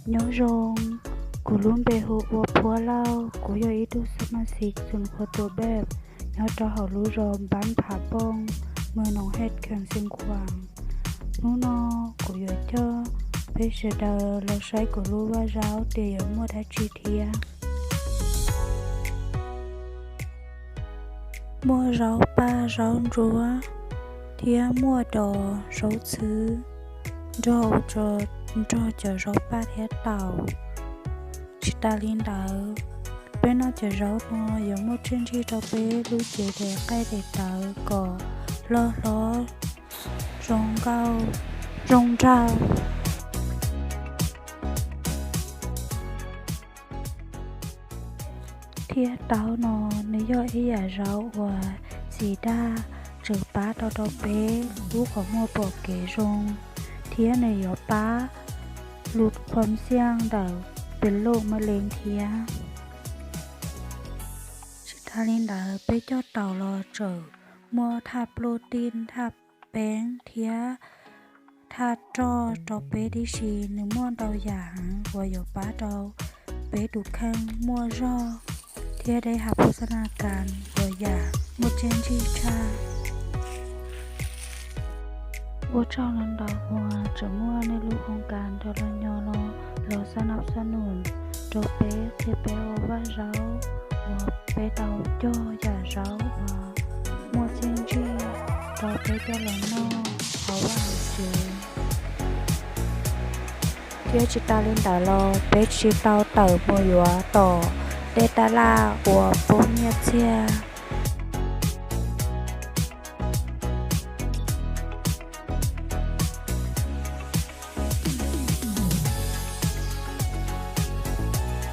Nyob zoo, kuv lub npe hu ua Phuab Lauj, kuv yog ib tug xab mas xis txoos qhuav tus beb nyob rau hauv lub zos Npab Phav Pooj, mws Noov Hej, kheem Xeev Khuam. Hnub no kuv yuav coj peb sawv daws los saib kuv lub vaj zaub tias yuav muaj dab tsi thiab. Muaj zaub paj zaub ntsuab thiab muaj dos zaub txhwb nrog, nrog cov zaub paj thiab taum. Tsis tas li ntawd, peb noj cov zaub no yuav muaj txiaj ntsig rau peb lub cev tes qaij tes tawv kom loj hlob, zoo nkauj, zoo nraug. Thiab taub no nws yog ib yam zaub uas txiv daj, tseem pab tau rau peb lub qhov muag pom kev zoo, thiab nws yuav pab lub khuam xiaj ntawm pes loj ma lees thiab. Tsis tas li ntawd, peb coj taum los tseem muaj thaj pluj tij, thaj peeb thiab thaj roj rau peb tib si. Nws muaj ntau yam heev uas yuav pab rau peb tus kheej muaj zog thiab dej hav pus xab na kas ua yam muaj txiaj ntsig tshaj. Ua tsaug los ntau uas tseem muaj nej lub koom kas nrog los nyo los, los xab nab xab num rau peb, qhia peb ua vaj zaub uas peb tau cog yam zaub uas muaj txiaj ntsig rau peb coj los noj hauv vaj hauv tsev. Thiab tsis tas li ntawd los peb tsis tau tawm mus yuav tom tej taj laj uas poob nyiaj txiag